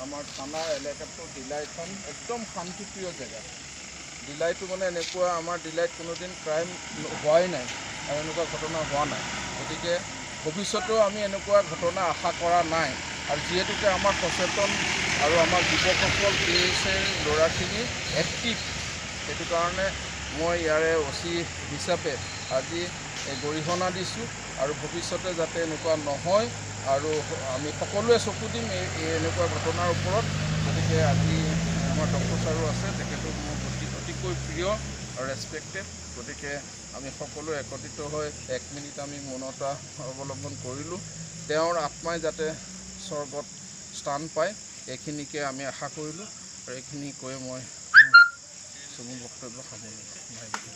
আমাৰ থানা এলেকাটো ডিলাইখন একদম শান্তিপ্ৰিয় জেগা। ডিলাইটো মানে এনেকুৱা, আমাৰ ডিলাইত কোনোদিন ক্ৰাইম হোৱাই নাই আৰু এনেকুৱা ঘটনা হোৱা নাই। গতিকে ভৱিষ্যতেও আমি এনেকুৱা ঘটনা আশা কৰা নাই। আৰু যিহেতুকে আমাৰ সচেতন আৰু আমাৰ যুৱকসকল, কে এছ এৰ ল'ৰাখিনি এক্টিভ, সেইটো কাৰণে মই ইয়াৰে অ' চি হিচাপে আজি গৰিহণা দিছোঁ আৰু ভৱিষ্যতে যাতে এনেকুৱা নহয় আৰু আমি সকলোৱে চকু দিম এই এনেকুৱা ঘটনাৰ ওপৰত। গতিকে আজি আমাৰ ডক্টৰ ছাৰো আছে, তেখেতো মোৰ অতিকৈ প্ৰিয় আৰু ৰেচপেক্টেড। গতিকে আমি সকলোৱে একত্ৰিত হৈ 1 মিনিট আমি মৌনতা অৱলম্বন কৰিলোঁ। তেওঁৰ আত্মাই যাতে স্বৰ্গত স্থান পায় এইখিনিকে আমি আশা কৰিলোঁ আৰু এইখিনি কৈ মই চমু বক্তব্য সামৰণি মাৰিলোঁ।